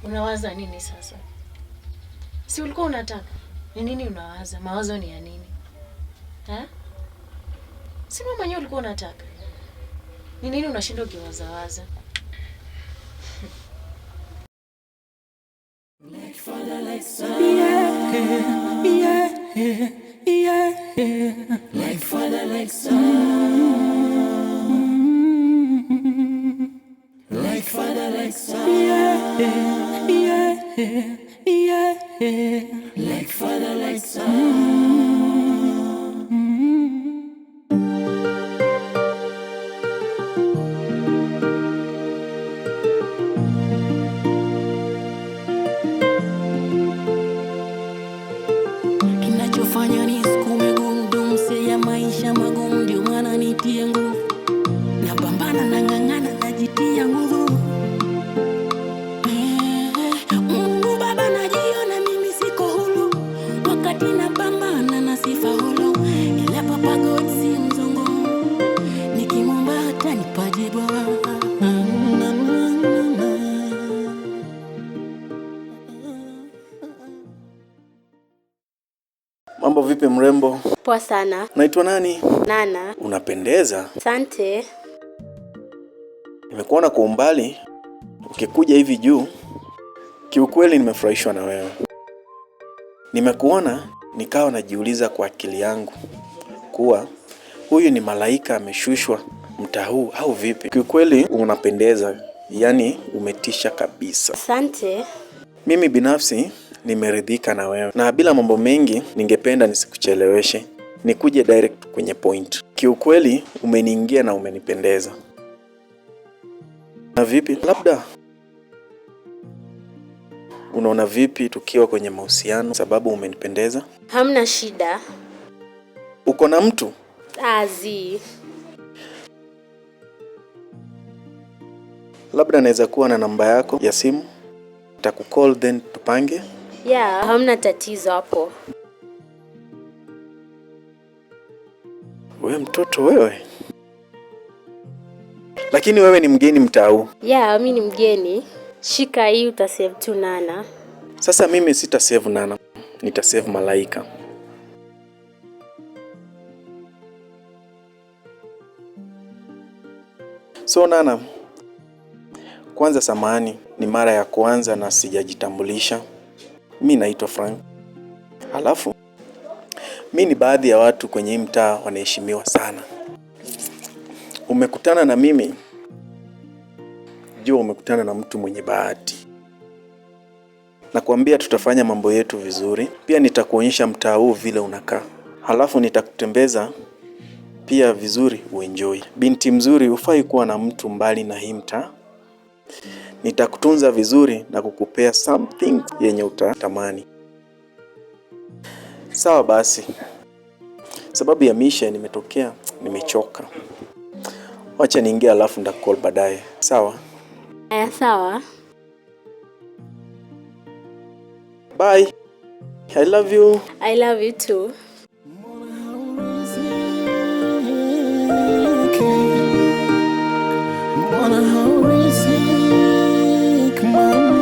Unawaza nini sasa? Si ulikuwa unataka? Ni nini unawaza? Mawazo ni ya nini? Ha? Si wewe mwenyewe ulikuwa unataka? Ni nini unashinda ukiwazawaza? Yeah, like father, like son. Like father, like son. Yeah. Like father, like son. Kinachofanya nisukume gurudumu si ya maisha magumu, ndio maana nitie nguvu, napambana na ng'ang'ana, najitia nguvu. Mungu Baba, najiona mimi siko huru, wakati napambana na sifaulu, ila Papa God si mzungu, nikimwomba atanipa jibu. Na, na, na, na. Mambo vipi mrembo? Poa sana. Unaitwa nani? Nana. Unapendeza. Asante. Nimekuona kwa umbali ukikuja hivi juu. Kiukweli nimefurahishwa na wewe. Nimekuona nikawa najiuliza kwa akili yangu kuwa huyu ni malaika ameshushwa mtaa huu au vipi? Kiukweli unapendeza, yaani umetisha kabisa. Asante. Mimi binafsi nimeridhika na wewe, na bila mambo mengi, ningependa nisikucheleweshe, nikuje direct kwenye point. Kiukweli umeniingia na umenipendeza. Na vipi, labda unaona vipi tukiwa kwenye mahusiano, sababu umenipendeza? Hamna shida. Uko na mtu? Azi. Labda naweza kuwa na namba yako ya simu, nitakucall then tupange. Yeah, hamna tatizo hapo. Wewe mtoto wewe, lakini wewe ni mgeni mtaa huu. Yeah, mi ni mgeni. Shika hii utasave tu Nana. Sasa mimi sitasave Nana, nitasave Malaika. So Nana, kwanza samahani, ni mara ya kwanza na sijajitambulisha. Mi naitwa Frank. Halafu mi ni baadhi ya watu kwenye hii mtaa wanaheshimiwa sana. Umekutana na mimi, jua umekutana na mtu mwenye bahati. Nakwambia tutafanya mambo yetu vizuri. Pia nitakuonyesha mtaa huu vile unakaa, halafu nitakutembeza pia vizuri uenjoy. Binti mzuri, hufai kuwa na mtu mbali na hii mtaa. Nitakutunza vizuri na kukupea something yenye utatamani. Sawa basi, sababu ya mishe nimetokea, nimechoka. Wacha niingie, alafu nitakucall baadaye. Sawa? Aya, sawa. Bye. I love you. I love you too. Mbona hauriziki? Mbona hauriziki mama?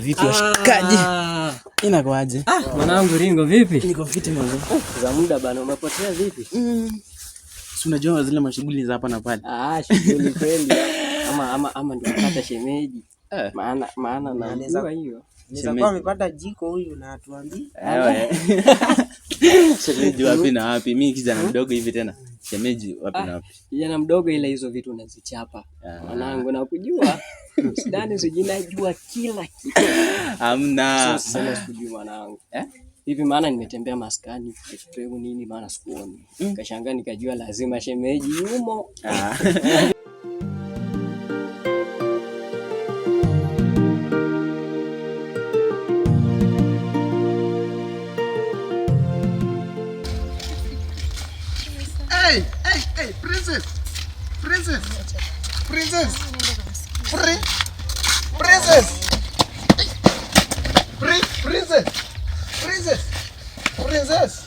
Vipi washikaji? Inakuaje? Ah, mwanangu Ringo vipi? Niko fiti mwanzo. Za muda bana, umepotea vipi? Si unajua zile mashughuli za hapa na pale. Ah, shughuli kweli. Ama ndio kupata shemeji. Eh. Maana najua hiyo. Anaweza kuwa amepata jiko huyu na atuambii. Ewe. Shemeji wapi na wapi? Mimi kijana mdogo hivi tena. Shemeji wapi na wapi? Kijana mdogo ila hizo vitu unazichapa. Ah. Mwanangu nakujua. Sidhani sijui najua kila kitu. Hamna. Sasa sema sikujui mwanangu. Eh? Hivi maana nimetembea maskani peku nini maana sikuoni. Nikashangaa nikajua lazima shemeji yumo. Ah. Princess. Princess. Princess. Princess. Princess. Princess.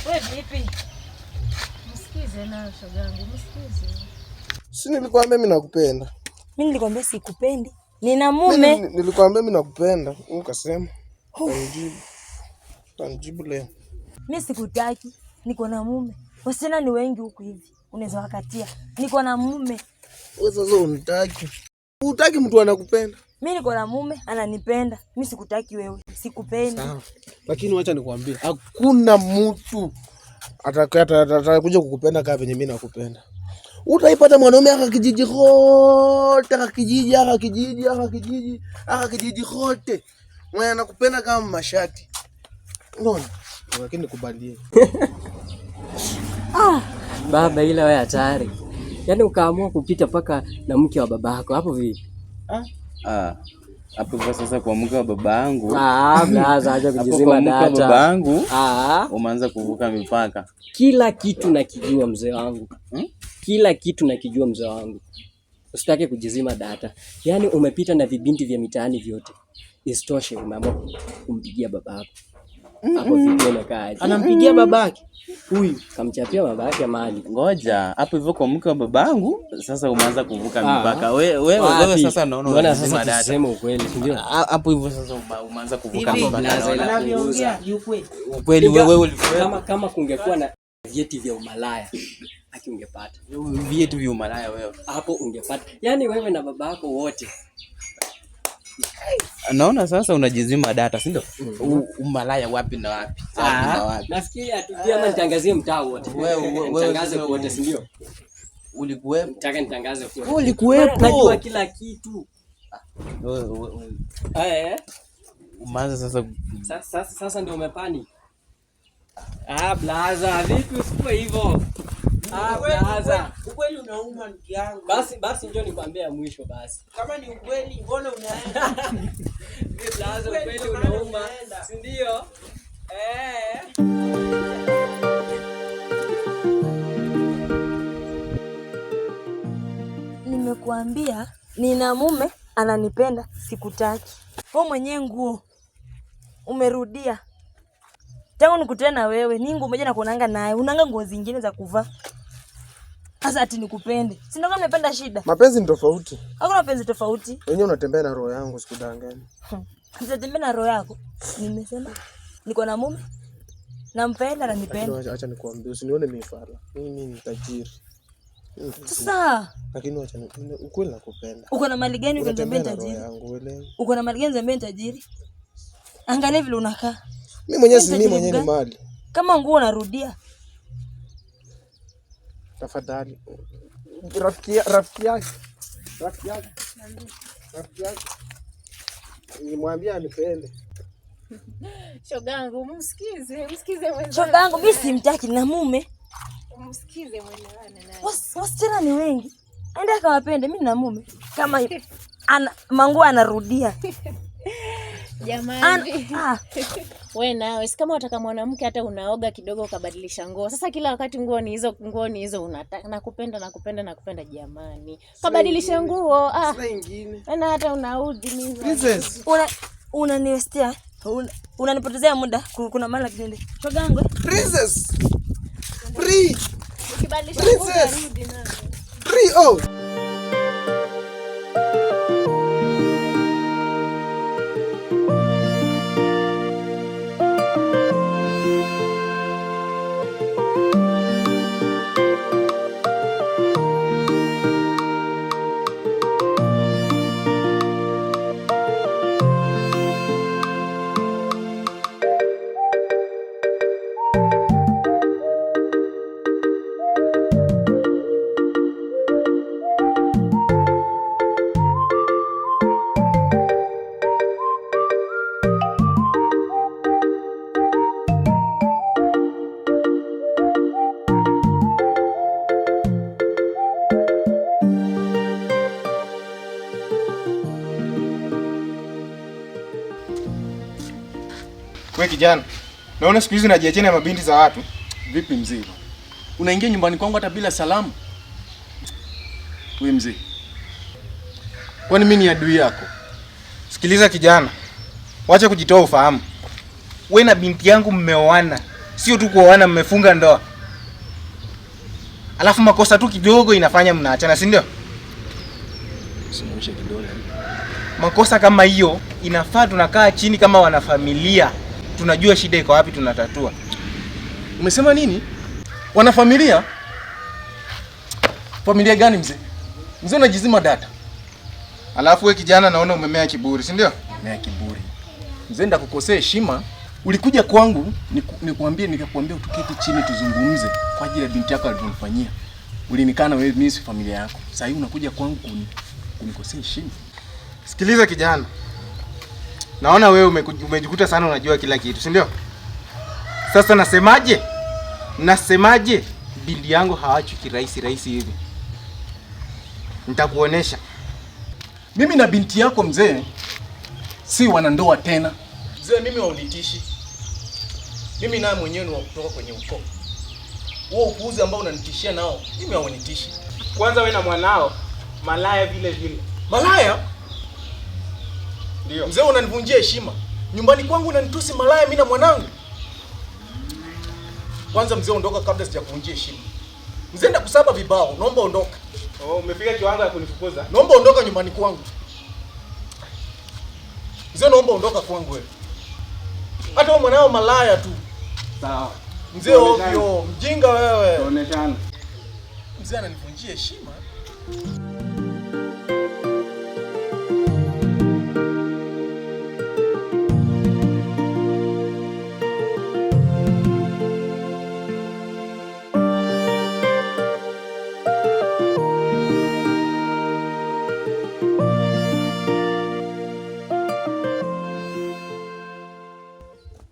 Wewe vipi? Msikize na shogangu, msikize. Si nilikwambia mimi nakupenda. Mimi nilikwambia sikupendi. Nina mume. Mimi nilikwambia mimi nakupenda, ukasema utanijibu. Utanijibu leo. Mimi sikutaki. Niko na mume. Wasichana ni wengi huku hivi. Unaweza wakatia. Niko na mume. Wewe sasa unitaki. Hutaki mtu anakupenda. Mimi niko na mume ananipenda. Mimi sikutaki wewe. Sikupendi. Sawa. Lakini wacha nikwambie, hakuna mtu atakaye kukupenda kama venye mimi nakupenda. Utaipata mwanaume aka kijiji kote, aka kijiji, aka kijiji, aka kijiji, aka kijiji kote. Mwenye anakupenda kama mashati. Unaona? Lakini nikubalie. Baba, ila wewe hatari. Yaani ukaamua kupita paka na mke wa babako. Hapo vipi? Hapo hivyo sasa kwa mke wa babangu. Blaza, acha Hapo kujizima kwa mke wa data. babangu. Umeanza kuvuka mipaka. Kila kitu nakijua mzee wangu. Kila kitu nakijua mzee wangu. Usitake kujizima data. Yaani umepita na vibinti vya mitaani vyote. Isitoshe umeamua kumpigia babako. Hapo vipi umekaaje? Anampigia babake. Huyu kamchapia babake mali. Ngoja, hapo hivyo kwa mke wa babangu sasa umeanza kuvuka mipaka. Wewe Wapi? sasa naona Mbona unajizima sasa data. tuseme ukweli, si ndio? Hapo hivyo sasa umeanza kuvuka Hivi, mipaka. blaza, Naona. Anavyoongea ni ukweli. Ukweli wewe ulikuwa Kama kungekuwa na vyeti vya umalaya haki ungepata. Vyeti vya umalaya wewe. Hapo ungepata. Yaani wewe na babako wote. Naona sasa unajizima data, si ndio? Umalaya wapi na wapi? Wapi na wapi? Nafikiria tu ama nitangazie mtaa wote. Wewe Nitangaze wote, si ndio? Ulikuwepo. Nataka nitangaze wote. Ulikuwepo. Najua kila kitu. Wewe umeanza sasa. Sasa ndio umepani. Blaza, vipi usikuwe hivyo? Blaza. Ukweli unauma ndugu yangu. Basi njoo nikwambie ya mwisho basi. Kama ni ukweli mbona unaenda? Blaza, ukweli unauma, si ndio? Nimekuambia nina mume ananipenda, sikutaki. Wewe mwenyewe nguo umerudia. Tangu nikutane na wewe, ni nguo moja na kuonanga naye. Unanga nguo zingine za kuvaa. Sasa ati nikupende. Si ndio kama nimependa shida? Mapenzi ni tofauti. Hakuna mapenzi tofauti. Wenyewe unatembea na roho yangu, sikudanganya. Nitatembea na roho yako. Nimesema niko na mume. Nampenda na nipenda. Lakini acha nikuambie, usinione mimi fala. Mimi ni tajiri. Sasa lakini acha ni ukweli nakupenda. Uko na mali gani ukaniambia Unatembea na roho tajiri? yangu, uelewe. Uko na mali gani uniambia tajiri? Angalia vile unakaa. Mimi mwenyewe si mimi Tajiri mwenyewe ni gani? mali. Kama nguo unarudia. Tafadhali. Rafiki yake. Rafiki yake. Rafiki yake. Nimwambie anipende. Shogangu, msikize, msikize mwenzako. Shogangu, mimi simtaki na mume. Msikize mwelewane naye. Wasichana ni wengi. Aende akawapende, mimi na mume. Kama manguo anarudia. Jamani. We nawe, si kama unataka mwanamke hata unaoga kidogo ukabadilisha nguo. Sasa kila wakati nguo ni hizo, nguo ni hizo, unataka nakupenda, nakupenda, nakupenda jamani. Kabadilisha nguo. Sina ingine. Na hata unaudhi mimi. Princess. Unaniwestia. Unanipotezea muda. Kuna maana kitende. Shogangu. Princess. Free. Ukibadilisha nguo Princess. utarudi nawe. Free oh. We kijana, naona siku hizi unajiachia na mabinti za watu. Vipi mzee? Unaingia nyumbani kwangu hata bila salamu? Wewe mzee, kwani mimi ni adui yako? Sikiliza kijana, wacha kujitoa ufahamu. We na binti yangu mmeoana, sio tu kuoana, mmefunga ndoa. Alafu makosa tu kidogo inafanya mnaachana, si ndio? Usinyoshe kidole. Makosa kama hiyo inafaa tunakaa chini kama wanafamilia, tunajua shida iko wapi, tunatatua. Umesema nini? Wanafamilia? Familia gani mzee? Mzee unajizima data. Alafu we kijana, naona umemea kiburi, si ndio? Mea kiburi. Mzee, ndakukosea heshima. Ulikuja kwangu nikuambie, nikakwambia tuketi chini tuzungumze kwa ajili ya binti yako alivyonifanyia. Ulinikana wewe, mimi si familia yako. Sasa hivi unakuja kwangu kunikosea heshima. Sikiliza kijana, naona wewe umejikuta sana unajua kila kitu, si ndio? Sasa nasemaje? Nasemaje? Binti yangu hawachwi kirahisi rahisi hivi. Nitakuonesha. Mimi na binti yako mzee si wanandoa tena. Mzee, mimi haunitishi. Mimi naye mwenyewe ni wa kutoka kwenye ukoo. Huo upuuzi ambao unanitishia nao, mimi haunitishi. Kwanza wewe na mwanao malaya vile vile. Malaya? Ndio. Mzee, unanivunjia heshima. Nyumbani kwangu unanitusi malaya mimi na mwanangu. Kwanza mzee, ondoka kabla sijakuvunjia heshima. Mzee, ndakusaba vibao, naomba ondoka. Oh, umefika kiwango ya kunifukuza. Naomba ondoka nyumbani kwangu. Mzee, naomba ondoka kwangu wewe. Hata wewe mwanao malaya tu. Sawa. Mzee ovyo, mjinga wewe. Tuoneshane. Mzee ananivunjia heshima.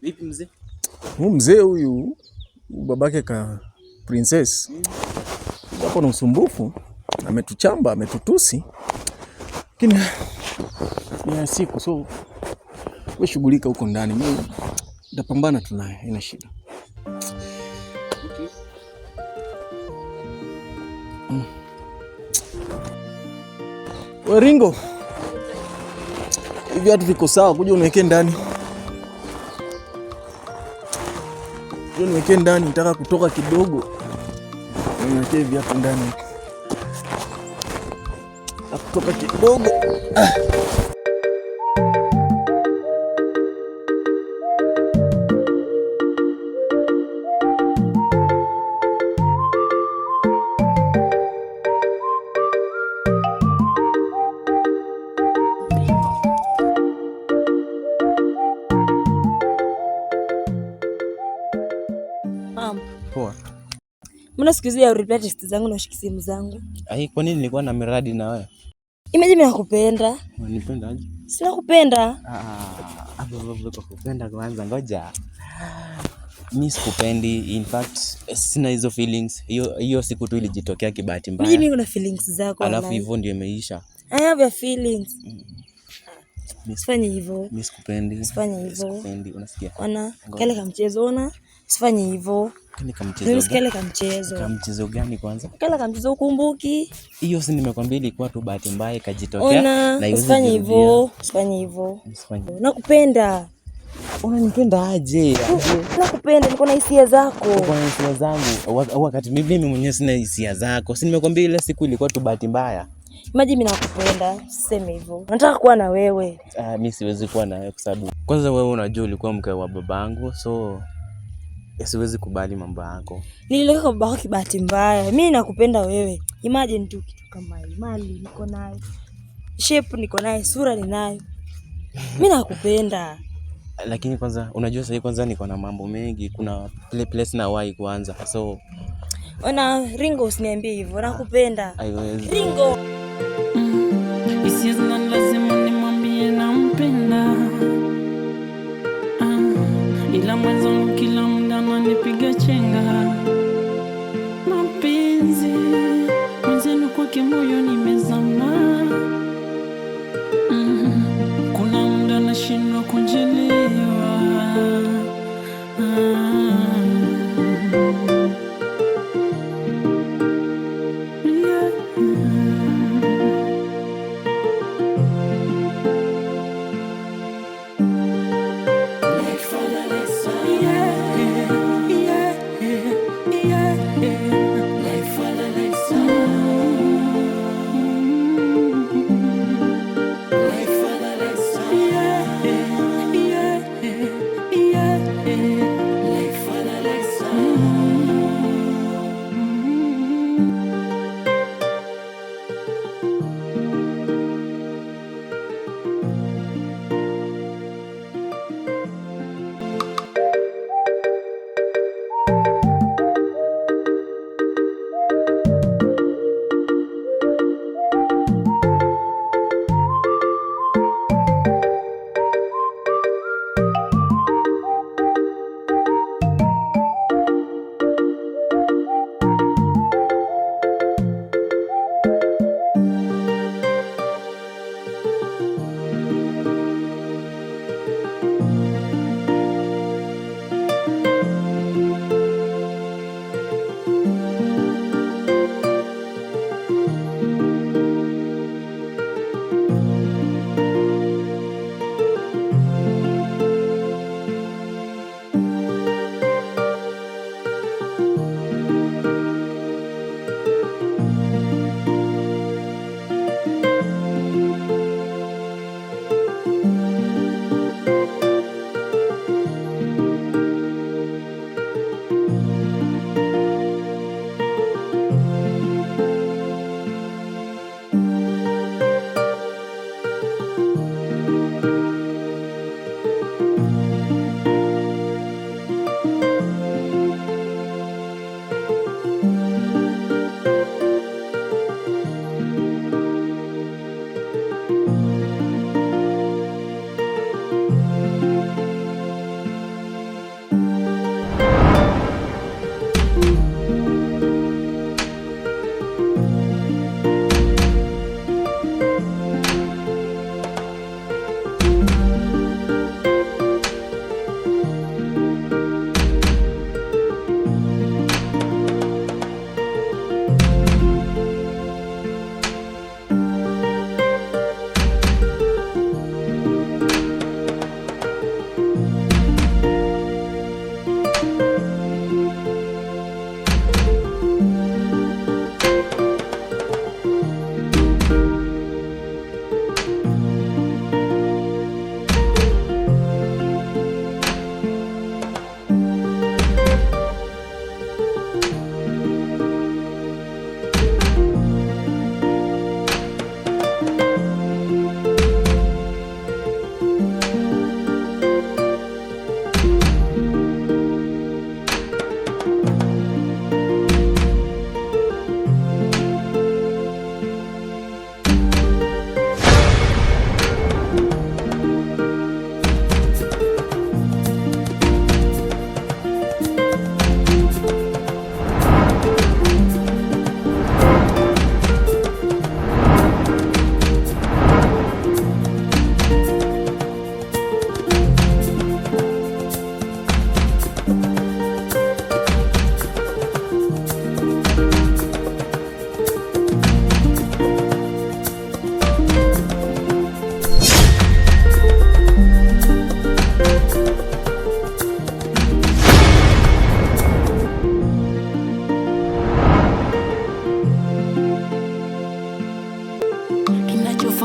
Vipi mzee? Huyu mzee huyu babake ka princess hapo na usumbufu, ametuchamba, ametutusi, lakini ni ya siku, so wewe shughulika huko ndani, mimi nitapambana tu naye, haina shida. Okay. We Ringo, hivi viatu viko sawa? Kuja uniwekee ndani, kuja uniwekee ndani, nataka kutoka kidogo, niwekee viatu ndani, nataka kutoka kidogo. Mam, Poa. mbona siku hizi haureply text zangu na ushiki simu zangu? Ai, kwa nini nilikuwa na miradi na wewe? Imagine mimi nakupenda. Unanipenda aje? Si nakupenda. Ah, hapo hapo kwa kupenda kwanza, ngoja. Mi sikupendi, in fact sina hizo feelings. Hiyo hiyo siku tu ilijitokea kibahati Mimi mbaya. niko na feelings zako Alafu wallahi. hivyo ndio imeisha. I have your feelings. Mi Usifanye hivyo. mi sikupendi. Usifanye hivyo. Sikupendi, unasikia? Ona, Ngoja. kale kamchezo ona. Usifanye hivyo. Kale kamchezo Mimi gani? kale kamchezo. Kamchezo gani kwanza? Kale kamchezo ukumbuki. Hiyo si nimekwambia ilikuwa tu bahati mbaya ikajitokea Ona, na haiwezi usifanye jirudia. hivyo. Usifanye hivyo. Usifanye. Nakupenda. Unanipenda aje? Nakupenda, niko na hisia zako. Uko na hisia zangu wakati mimi mwenyewe sina hisia zako. Si nimekwambia ile siku ilikuwa tu bahati mbaya. Imagine mimi nakupenda, usiseme hivyo. Nataka kuwa na wewe. Ah, mi siwezi kuwa na wewe kwa sababu kwanza wewe unajua ulikuwa mke wa babangu, so siwezi kubali mambo yako. Nilileka kwa babako kibahati mbaya. Mimi nakupenda wewe. Imagine tu kitu kama hii. Mali niko nayo. Shape niko nayo, sura ninayo. Mimi nakupenda. Lakini kwanza unajua sahii kwanza niko na mambo mengi, kuna place na wahi kwanza, so Ona Ringo, usiniambie hivyo. Nakupenda. haiwezi. Ringo. Hisia zinanilazimu nimwambie nampenda, ila mwenzangu kila muda ananipiga chenga. Mapenzi mwenzenu kwake moyo nimezama. Kuna muda nashindwa kujielewa. Yeah.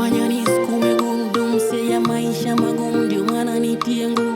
Fanya nisukume gurudumu, si ya maisha magumu, ndio maana nitie nguvu.